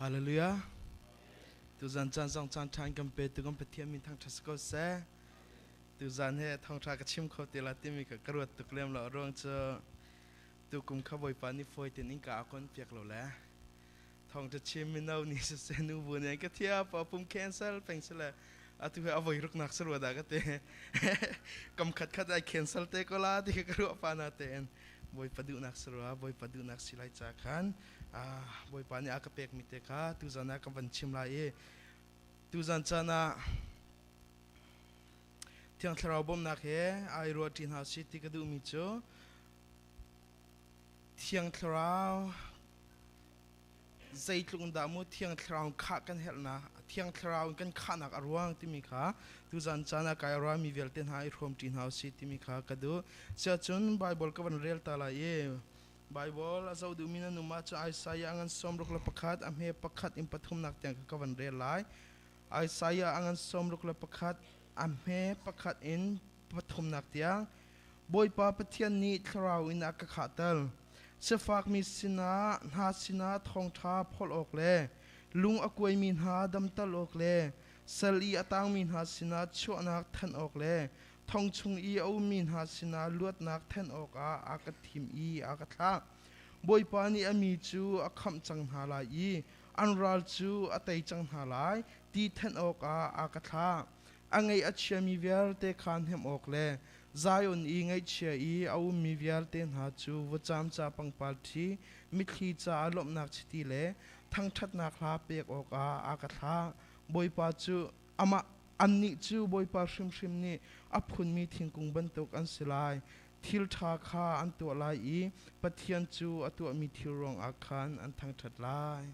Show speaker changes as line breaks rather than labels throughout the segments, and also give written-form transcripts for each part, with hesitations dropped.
Hallelujah. Tuzan caan zong caan ṭha in kan petu kan Pathian min thangṭhat si ko seh. Tuzan he thawngṭha ka chim kho te la timi ka ka ruat tuk lem lo a ruang cu tukum kha Bawipa nih fawi tein in ka a kon piak lo le thawngṭha chim mino nih siseh nu bu nih ka thia pa pum cancel peng si le atu he a voi ruknak si rua dah ka ti kam khat khat ai cancel te ko la ti ka ruah pa na tein Bawipa duhnak si rua Bawipa duhnak si lai ca khan Bawipa nih a ka pekmi te kha tuzan ah ka van chim lai i tuzan caan ah Thiang Thlarau bawmhnak he ai ruah ṭi hna si ti ka duhmi cu Thiang Thlarau zeitluk in dah mu Thiang Thlarau khah kan herhnak Thiang Thlarau in kan khahnak a ruang timi kha tuzan caan ah kai ruahmi vialte hna i hrawm ṭi hna usih timi kha ka duh. Siahcun Baibal ka van rel ta lai i Baibal a zoh duhmi nan um ahcun Isaiah a ngan 61 a hme pakhat in pathumnak tiang ka van rel lai. Isaiah a ngan 61 a hme pakhat in pathumnak tiang Bawipa Pathian nih thlarau in a ka khahter. Sifakmi sinah hna sinah thawngṭha phawlh awk le lung a kuaimi hna damter awk le sal i a tangmi hna sinah chuahnak thanh awk le thong chung i a ummi hna sinah luatnak thanh awkah a ka thim i a ka thlah. Bawipa nih a mi cu a khamh cang hna lai i an ral cu a tei cang hna lai ti thanh awkah a ka thlah. A ngaih a chiami vialte kha hnemh awk le Zion i ngaihchia i a ummi vialte hna cu vutcam ca pangpar ṭhi, mitthli caah lawmhnak chiti le thangṭhatnak hla pek awkah a ka thlah. Bawipa cu amah annih cu Bawipa hrimhrim nih a phunmi thingkung bantuk an si lai. Thil ṭha kha an tuah lai i Pathian cu a tuahmi thil ruangah khan an thangṭhat lai.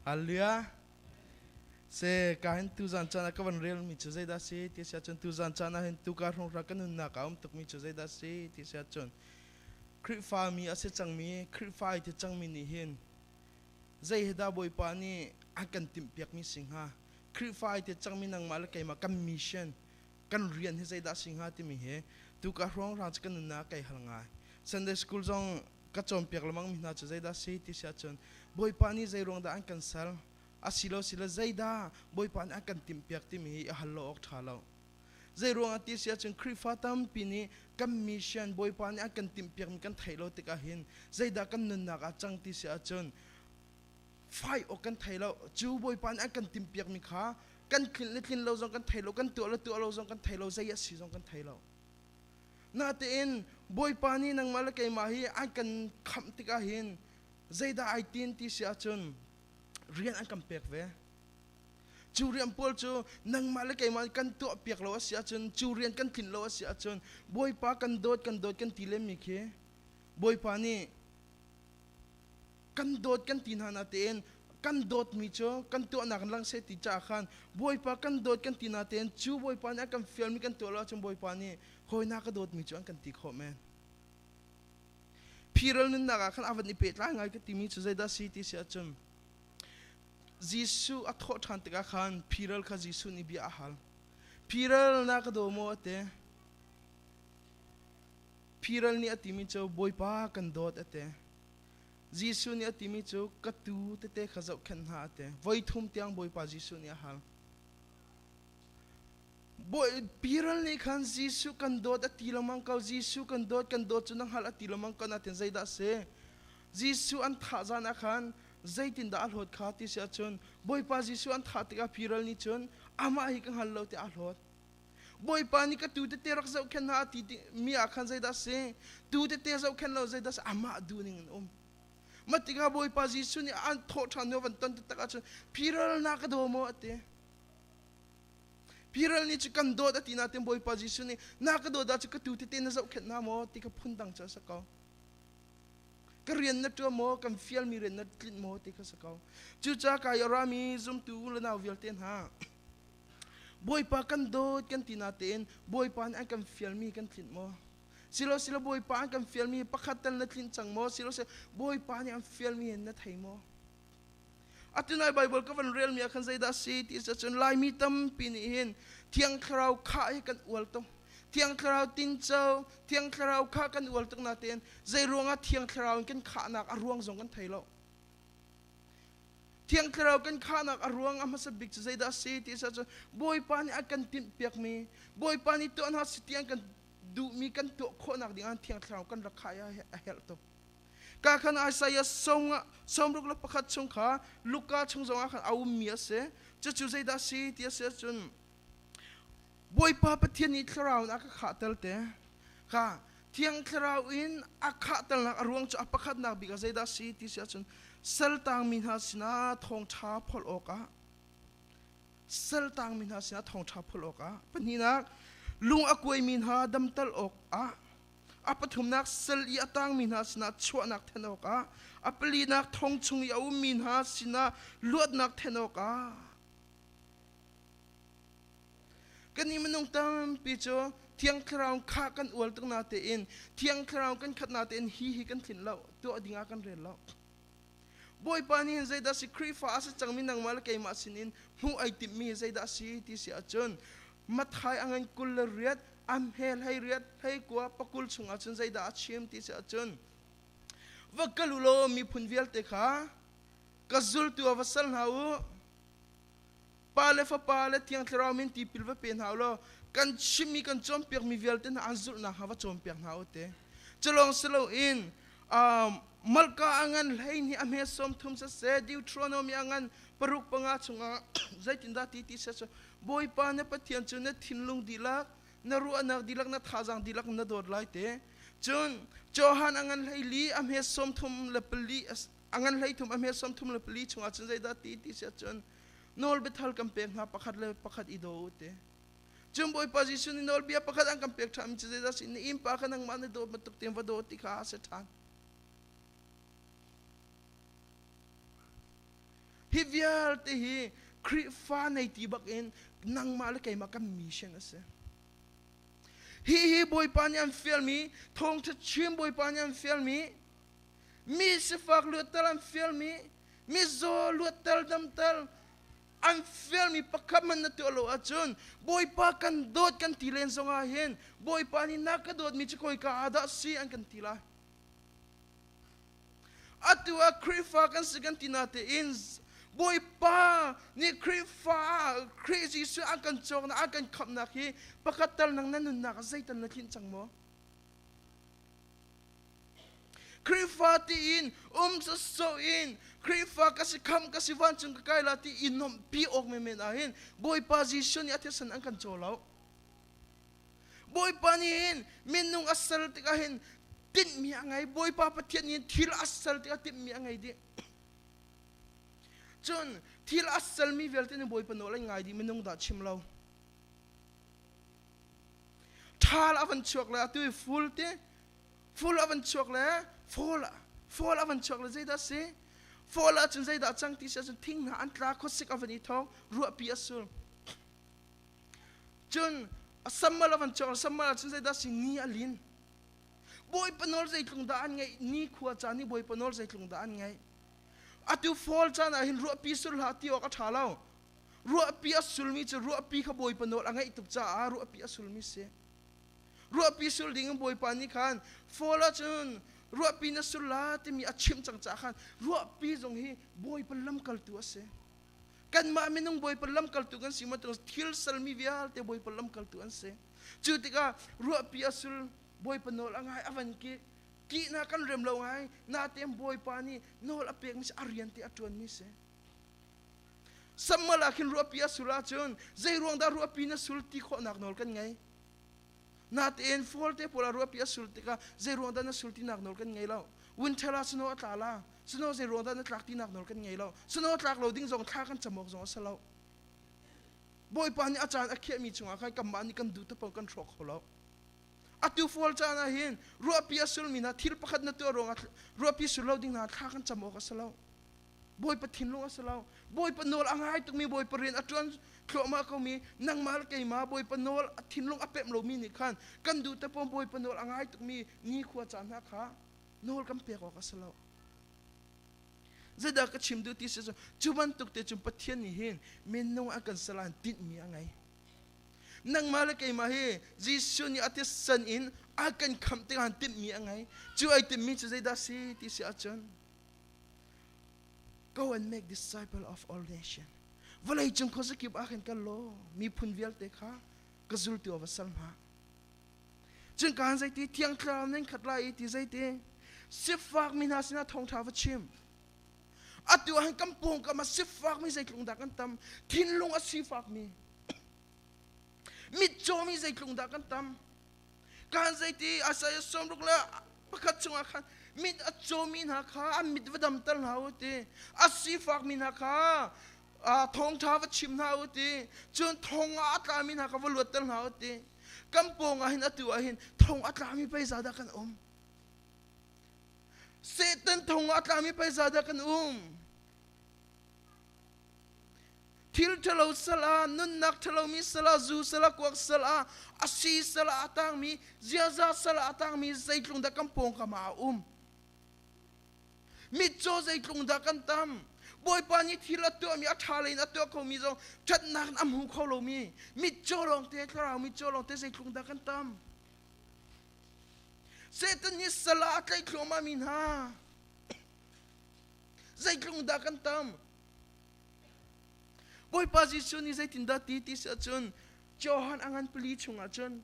Hallelujah. Se ka hin tuzan caan ah ka van relmi cu zeidah si ti si ahcun tuzan caan ah hin tuka hrawnghrang ka nunnak ah um tukmi cu zeidah si ti si ahcun Khrihfami a si cangmi Khrihfa ai ti cangmi nih hin zei hi dah Bawipa nih a kan timhpiakmi si hnga Khrihfa ai ti cangmi nangmah le keimah kan mission kan rian hi zeidah si hnga timi hi tuka hrawnghrang cu ka nunnak kai hal ngai Sunday school zong ka cawnpiak lengmang mi hna cu zeidah si ti si ahcun Bawipa nih zei ruang dah an kan ser asilo sile zeidah Bawipa nih a kan timhpiak timi hi i hal lo awk ṭha lo zei ruangah ti si ahcun Khrihfa tampi nih kan mission Bawipa nih a kan timhpiakmi kan theih lo tikah hin zeidah kan nunnak ah cang ti si ahcun fai awk kan thei lo cu Bawipa nih a kan timhpiakmi kha kan tlinh le tlin lo zong kan thei lo kan tuah le tuah lo zong kan thei lo zei a si zong kan thei lo Natein Bawipa nih nangmah le keimah hi an kan khamh tikah hin zeidah ai tin ti si ahcun rian an kan pek ve. Cu rian pawl cu nangmah le keimah kan tuah piak lo a si ahcun cu rian kan tlinh lo a si ahcun Bawipa kan dawt kan dawt kan ti lemmi khi Bawipa nih kan dawt kan ti hna natein kan dawtmi cu kan tuahnak in lang seh ti caah khan Bawipa kan dawt kan ti natein cu Bawipa nih a kan fialmi kan tuah lo ahcun Bawipa nih hawi na ka dawtmi cu an kan ti khawh men. Phiral nunnak ah khan a van i pehtlai ngai ka timi cu zeidah si ti si ahcun Jesuh a thawh ṭhan tikah khan phiral kha Jesuh nih bia a hal. Phiral na ka daw maw a ti. Phiral nih a timi cu Bawipa kan dawt a ti. Jesuh nih a timi cu ka tuu tete kha zohkhenh hna a ti. Voi thum tiang Bawipa Jesuh nih a hal. Bawi piral nih khan Jesuh kan dawt a ti lengmang ko. Jesuh kan dawt kan dawt cu na hngalh a ti lengmang ko natin zeidah a si? Jesuh an thah zan ah khan zeitindah a hlawt kha ti si ahcun Bawipa Jesuh an thah tikah piral nih cun amah hi ka hngal lo tiah a hlawt. Bawipa nih ka tuu tete rak zohkhenh hna a ti mi ah khan zeidah a si? Tuu tete zohkhenh lo zeidah a si? Amah duhning in um. Mah tikah Bawipa Jesuh nih an thawh ṭhan hnu van ton taktak ahcun phiral na ka daw maw a ti. Phiral nih cu kan dawt a ti nain Bawipa Jesuh nih na ka dawt ahcun ka tuu tete na zohkhenh hna maw ti kha phundang cu a si ko. Ka rian na ṭuan maw, kan fialmi rian na tlinh maw ti kha si ko. Cucaah kai a rami zumtu le nau vialte hna Bawipa kan dawt kan ti natein Bawipa nih an kan fialmi kan tlinh maw? Silo silo Bawipa an kan fialmi pakhat tal na tlinh cang maw? Silo silo Bawipa nih an fialmi hin na thei maw? Atu nai Bible ka van relmi ah khan zeidah si ti cun Laimi tampi nih hin Thiang Thlarau khah hi kan ual tuk. Thiang Thlarau tinco, Thiang Thlarau khah kan ual tuk natein zei ruangah Thiang Thlarau in kan khahnak a ruang zong kan thei lo. Thiang Thlarau kan khahnak a ruang a hmasa bik cu zeidah a si ti cun Bawipa nih a kan timhpiakmi, Bawipa nih tuah hna si ti an kan duhmi kan tuah khawhnak ding ah Thiang Thlarau kan rak khah i a herh tuk. Ka khan Isaiah 61 chung kha Luka chung zongah khan a ummi a si. Cucu zeidah a si ti a si ahcun Bawipa Pathian nih thlarau in a ka khahter te. Kha Thiang Thlarau in a khahternak a ruang cu a pakhatnak bik ah zeidah a si ti si ahcun saltangmi hna sinah thawngṭha phorh awkah saltangmi hna sinah thawngṭha phorh awkah pahnihnak lung a kuaimi hna damter awkah a pathumnak sal i a tangmi hna sinah chuahnak then awkah a palinak thong chung i a ummi hna sinah luatnak then awkah. Kannih minung tampi cu Thiang Thlarau kha kan ual tuk na tein Thiang Thlarau kan khat na tein hi hi kan tlinh lo, tuah ding ah kan rel lo. Bawipa nih hin zeidah si Khrihfa a si cangmi nangmah le keimah sinin hmuh ai timhmi zeidah si ti si ahcun Matthai a ngan 28 a hme 18 hlei kua pakul chungah cun zeidah a chim ti si ahcun va kal u law miphun vialte kha ka zultu ah va sal hna u. Pa le Fapa le Thiang Thlarau min tipil va pe hna u law kan chimmi kan cawnpiakmi vialte hna an zulh nakhnga va cawnpiak hna u te. Culawng si loin Malka a ngan 12 a hme 30 siseh Deuteronomy a ngan paruk panga chungah zeitindah ti ti seh Bawipa na Pathian cu na thinlung dihlak na ruahnak dihlak na thazaang dihlak na dawt lai te. Cun Johan a ngan 14 a hme 34 a ngan 33 a hme 34 chungah cun zeidah ti ti si ahcun nawlbiathal kan pek hna pakhat le pakhat i daw u te. Cun Bawipa Jesuh nih nawlbia pakhat an kan pek ṭhan mi cu zeidah si na innpa kha nangmah na dawt bantuk tein va daw ti kha a si ṭhan. Hi vialte hi Khrihfa nei ti bak in nangmah le keimah kan mission a si. Hi hi Bawipa nih an fialmi, thawngṭha chim Bawipa nih an fialmi, mi sifak luatter an fialmi, mizaw luatter damter an fialmi pakhat hmanh na tuah lo ahcun Bawipa kan dawt kan ti len zongah hin Bawipa nih na ka dawtmi cu khawika ah dah si an kan ti lai. Atu ah Khrihfa kan si kan ti natein Bawipa nih Khrihfa ah Khrih Jesuh an kan cawknak an kan khamhnak hi pakhat tal nang na nunnak ah zeital na tlinh cang maw? Khrihfa tiin um sawsawh in Khrihfa ka si kham ka si vancung ka kai la ti i nuamhpi awk menmen ah hin Bawipa Jesuh nih a thisen an kan caw lo. Bawipa nih hin minung a ser tikah hin tinhmi a ngei. Bawipa Pathian nih thil a ser tikah tinhmi a ngei dih. Cun thil a sermi vialte nih Bawipa nawl an ngai dih minung dah chim lo. Ṭhal a van chuak le atu i ful te ful a van chuak le fall fall a van chuak le zeidah si fall ahcun zeidah cang ti si ahcun thing hna an tla khuasik a van i thawng ruahpi a sur cun summer a van chuak le summer ahcun zeidah si ni a lin Bawipa nawl zeitlung dah an ngeih ni khua caan i Bawipa nawl zeitlung dah an ngeih atu fall caan ah hin ruahpi sur hlah ti awk a ṭha lo Ruahpi a sulmi cu ruahpi kha Bawipa nawl a ngaih tuk caah ruahpi a sulmi si. Ruahpi sul ding in Bawipa nih khan fall ahcun ruahpi na sul la timi a chimh cang caah khan ruahpi zong hi Bawipa lamkaltu a si. Kanmah minung Bawipa lamkaltu kan si bantuk thil salmi vialte Bawipa lamkaltu an si. Cu tikah ruahpi a sul Bawipa nawl a ngai a van ki kihnak kan rem lo ngai natein Bawipa nih nawl a pekmi si a rian te a ṭuanmi si. Samuel ah khin ruahpi a sul ahcun zeiruang dah ruahpi na sul ti khawhnak nawl kan ngei. Natein fall te pawl ah ruahpi a sul tikah zeiruang dah na sul tinak nawl kan ngei lo. Winter ah snow a tla la, snow zeiruang dah na tlak tinak nawl kan ngei lo. Snow tlak lo ding zong thla kan cam awk zong a si lo. Bawipa nih a caan a khiahmi chungah khan kanmah nih kan duh tapang kan hrawk kho lo. Atu fall caan ah hin ruahpi a sulmi hna thil pakhat na tuah ruangah ruahpi sul lo ding hna thla kan cam awk a si lo. Bawipa thinlung a si lo. Bawipa nawl a ngai tukmi Bawipa rian a ṭuan thluahmah komi nangmah le keimah Bawipa nawl a thinlung a pemh lomi nih khan kan duh te pawm Bawipa nawl a ngai tukmi nikhua caan hna kha nawl kan pek awk a si lo. Zeidah ka chim duh ti si cu cu bantuk te cun Pathian nih hin minung a kan salan tinhmi a ngei. Nangmah le keimah hi Jesuh nih a thisen in a kan khamh tikah tinhmi a ngei. Cu ai tinhmi cu zeidah si ti si ahcun. Go and make disciple of all nation. Vawlei cung khuazakip ah khan kal law miphun vialte kha ka zultu va sal hna. Cun kaan zeiti thiang thlarau ning khat lai i ti zeiti sifak mi hna sinah thawngṭha va chim. Atu ah hin kan pawngkam ah sifak mi zeitlung dah kan tam, thinlung a sifak mi, mitcaw mi zeitlung dah kan tam. Kaan zeiti Isaiah 61 chungah khan mit a cawmi hna kha an mit va damter hna u ti, a sifak mi hna kha thawngṭha va chim hna u ti, cun thong ah a tlami hna kha va luatter hna u ti. Kan pawng ah hin atu ah hin thong a tlami pei dah kan um. Satan thong ah a tlami pei dah kan um. Thil ṭhalo sal ah, nunnak ṭhalomi sal ah, zu sal ah, kuak sal ah, a si sal ah a tangmi, ziaza sal ah a tangmi zeitlung dah kan pawngkam ah a um. Mitcaw zeitlung dah kan tam. Bawipa nih thil a tuahmi a ṭha lei in a tuah khomi zong ṭhatnak in a hmu kho lomi mitcaw lawngte, thlarau mitcaw lawngte zeitlung dah kan tam. Satan nih sal ah a tlaih thluahmahmi hna zeitlung dah kan tam. Bawipa Jesuh nih zeitindah ti ti si ahcun Johan a ngan pali chungah cun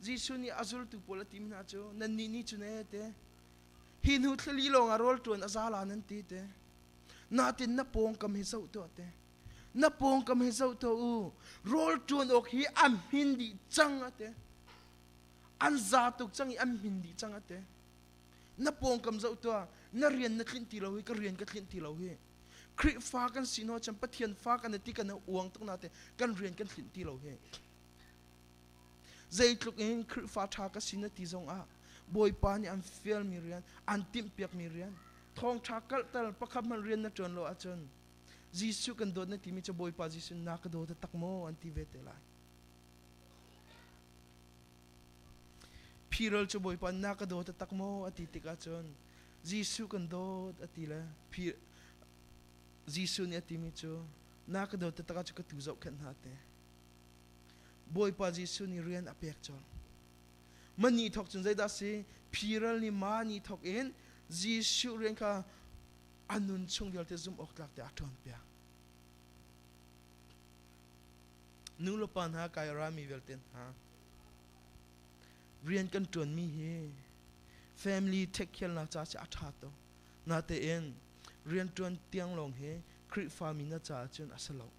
Jesuh nih a zultu pawl a tim hna cu nannih nih cun ee te hi hnu thlali lawng ah rawl ṭuan a za la nan ti te natin na pawngkam hi zoh tuah te na pawngkam hi zoh tuah u rawl ṭuan awk hi an hmin dih cang a te an za tuk cang i an hmin dih cang a te na pawngkam zoh tuah na rian na tlinh ti lo hi ka rian ka tlinh ti lo hi Khrihfa kan si hnu cun Pathian fa kan ti kan uang tuk na te kan rian kan tlinh ti lo hi zeitluk in Khrihfa ṭha ka si na ti zong ah Bawipa nih an fialmi rian an timhpiakmi rian thawngṭha kalhter pakhat hmanh rian na ṭuan lo ahcun Jesuh kan dawt na timi cu Bawipa Jesuh na ka daw taktak maw an ti ve te lai. Phiral cu Bawipa na ka daw taktak maw a ti tikah cun Jesuh kan dawt a ti le Jesuh nih a timi cu na ka dawt taktak ahcun ka tu zohkhenh hna te. Bawipa Jesuh nih rian a pek colh. Mani thawk cun zeidah si? Phiral nih ma ni thawk in Jesuh rian kha a nun chung vialte zumh awk tlak te a ṭuan piak. Nu le pa hna kai rami vialte hna rian kan ṭuanmi hi family take care ca ci a ṭha tuk. Natein rian ṭuan tiang lawng hi Khrihfami na caah cun a si lo.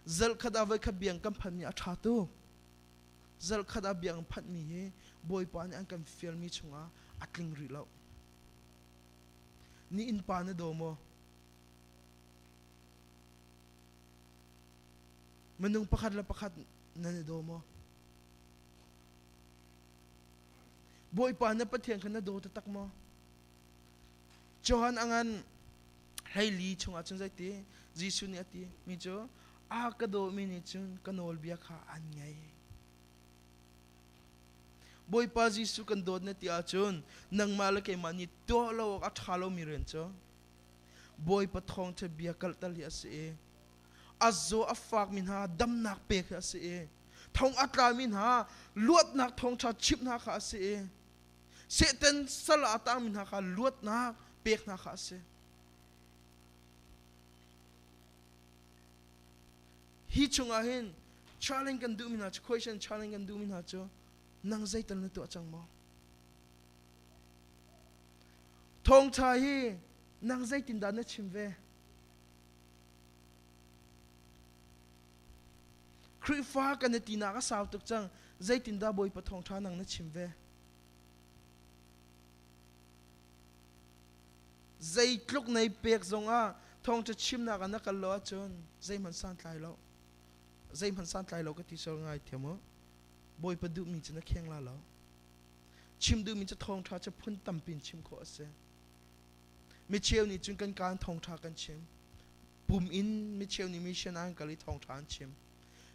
Zarhkhat ah voikhat biang kan phanmi a ṭha tuk. Zarhkhat ah biang phanhmi hi Bawipa nih an kan fialmi chungah a tling rih lo. Ni innpa na daw maw? Minung pakhat le pakhat nan i daw maw? Bawipa na Pathian kha na daw taktak maw? Johan a ngan 14 chungah cun zeiti Jesuh nih a ti mi cu a ka dawmi nih cun ka nawlbia kha an ngei. Bawipa Jesuh kan dawt na ti ahcun nangmah le keimah nih tuah lo awk a ṭha lomi rian cu Bawipa thawngṭha bia kalter hi a si i a zaw a fakmi hna damnak pek hi a si i thong a tlami hna luatnak thawngṭha chimh hna kha a si i Satan sal ah a tangmi hna kha luatnak pek hna kha a si. Hi chungah hin challenge kan duhmi hna cu question challenge kan duhmi hna cu nang zeital na tuah cang maw? Thawngṭha hi nang zeitindah na chim ve? Khrihfa kan i tinak a sau tuk cang. Zeitindah Bawipa thawngṭha nang na chim ve? Zeitluk nei pek zongah thawngṭha chimnak ah na kal lo ahcun zeihmanh santlai lo. Zeihmanh santlai lo ka ti sual ngai thiam u. Bawipa duhmi cu na kheng la lo. Chim duhmi cu thawngṭha cu phun tampi in chim khawh a si. Micheu nih cun kan kaan thawngṭha kan chim. Pum in micheu nih mission ah an kal i thawngṭha an chim.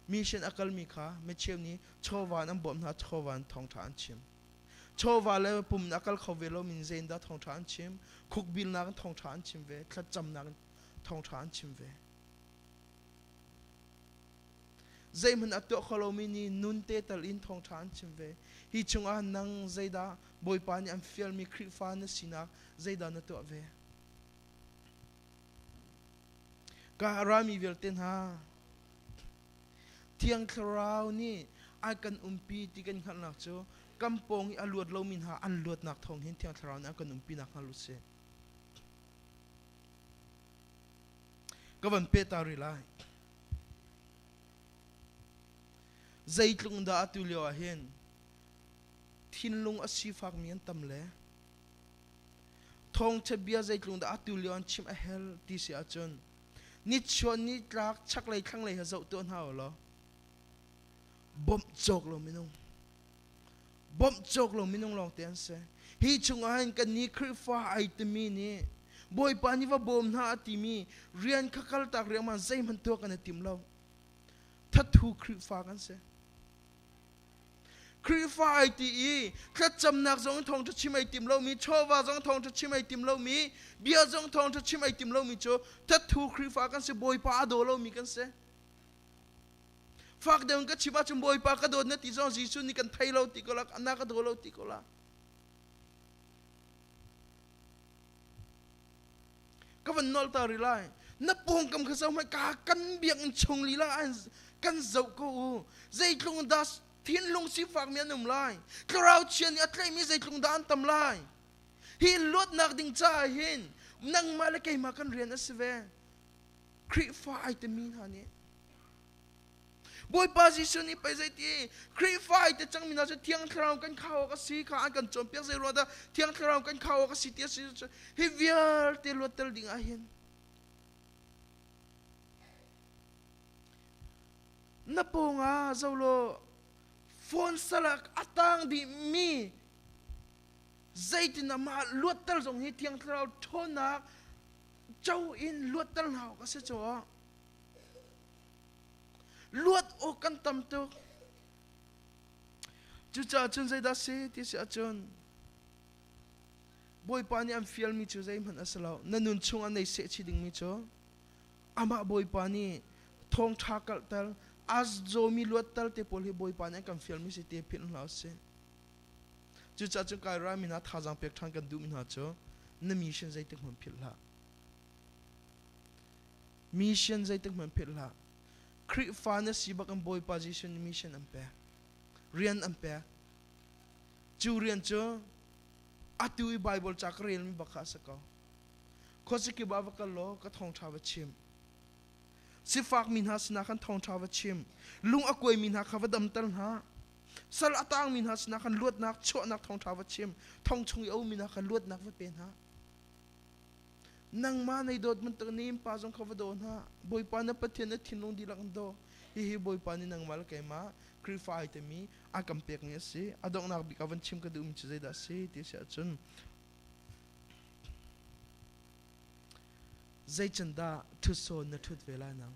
Mission a kalmi kha micheu nih chawva in an bawmh hna, chawva in thawngṭha an chim. Chawva le pum in a kal kho ve lomi in zeiindah thawngṭha an chim? Khukbilnak in thawngṭha an chim ve, thlacamnak in thawngṭha an chim ve. Zeihmanh a tuah kho lomi nih nun te tal in thawngṭha an chim ve. Hi chungah nang zeidah Bawipa nih an fialmi Khrihfa na sinak zeidah na tuah ve? Ka rami vialte hna, Thiang Thlarau nih a kan umpi ti kan hngalhnak cu kan pawng i a luat lomi hna an luatnak thawng hin Thiang Thlarau nih a kan umpinak hngal u sih. Ka van peh ta rih lai. Zeitluk dah atu lio ah hin thinlung a sifakmi an tam le thawngṭha bia zeitluk dah atu lio an chim a hel ti si ahcun nichuah nitlak chaklei thlanglei ha zoh tuah hna u law bawmh cawk lo minung bawmh cawk lo minung lawng te an si. Hi chungah hin kan nih Khrihfa ai timi nih Bawipa nih va bawm hna a timi rian kha kaltak riangmang zeihmanh tuah kan i tim lo. Thathu Khrihfa kan si. Khrihfa ai ti i thlacamnak zong thawngṭha chim ai tim lomi, chawva zong thawngṭha chim ai tim lomi, bia zong thawngṭha chim ai tim lomi cu thathu Khrihfa kan si, Bawipa a daw lomi kan si. Fak deuh in ka chim ahcun Bawipa ka dawt na ti zong Jesuh nih kan thei lo ti ko la, na ka daw lo ti ko la. Ka van nol ta rih lai. Na pawngkam kha zoh hmanh ka kan biakinn chung lila an kan zoh ko u. Zeitlung dah thinlung sifak mi an um lai. Thlarau chia nih a tlaihmi zeitlung dah an tam lai. Hi luatnak ding caah hin nangmah le keimah kan rian a si ve. Khrihfa ai timi hna nih Bawipa Jesuh nih pei zeiti Khrihfa ai te cangmi hna cu Thiang Thlarau kan khau awk a si kha an kan cawnpiak zei ruang dah Thiang Thlarau kan khau awk a si ti a si hi vialte luattel ding ah hin na pawng ah zolo phone salak a tang dih mi zeitin amah luattel zong hi Thiang Thlarau ṭhawnnak cho in luattel hna awk a si cu. Luat awk kan tam tuk. Cucaah cun zeidah si ti si ahcun Bawipa nih an fialmi cu zeihmanh a si lo. Na nun chung ah nei seh chih dingmi cu amah Bawipa nih thawngṭha kalhter, a zawmi luatter te pawl hi Bawipa nih an kan fialmi si ti philh hlah usih. Cucaah cun kai rami hna thazaang pek ṭhan kan duhmi hna cu na mission zeitik hmanh philh hlah. Mission zeitik hmanh philh hlah. Khrihfa na si bak in Bawipa Jesuh nih mission an pek. Rian an pek. Cu rian cu atu i Bible ca ka relmi bak kha a si ko. Khuazakip ah va kal law ka thawngṭha va chim. Sifakmi hna sinah khan thawngṭha va chim. Lung a kuaimi hna kha va damter hna. Sal a tangmi hna sinah khan luatnak chuahnak thawngṭha va chim. Thong chung i a ummi hna kha luatnak va pe hna. Nangmah nei dawt bantuk nih pa zong kha va daw hna. Bawipa na Pathian na thinlung dihlak in daw. Hihi Bawipa nih nangmah le keimah Khrihfa ai timi a kan pekmi a si. A donghnak bik ah van chim ka duhmi cu zeidah a si ti a si ahcun zeican dah ṭhutsawn na ṭhut ve lai nang?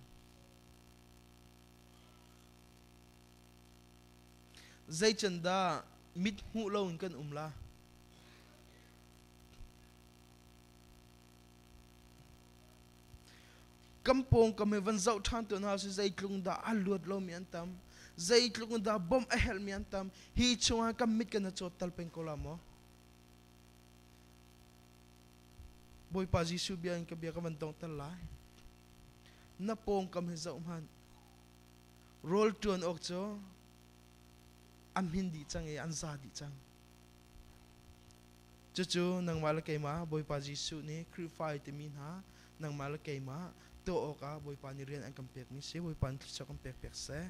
Zeican dah mit hmuh loin kan um la? Kan pawngkam hi van zoh ṭhan tuah hna usih zeitluk dah a luat lomi an tam, zeitluk dah bawmh a herhmi an tam. Hi chungah kan mit kan i cawt tal peng ko la maw? Bawipa Jesuh bia in ka bia ka van donghter lai. Na pawngkam hi zoh hmanh. Rawl ṭuan awk cu an hmin dih cang i an za dih cang. Cucu nangmah le keimah Bawipa Jesuh nih Khrihfa i timi hna nangmah le keimah tuah awkah Bawipa nih rian an kan pekmi si. Bawipa nih thluachuah kan pek piak seh.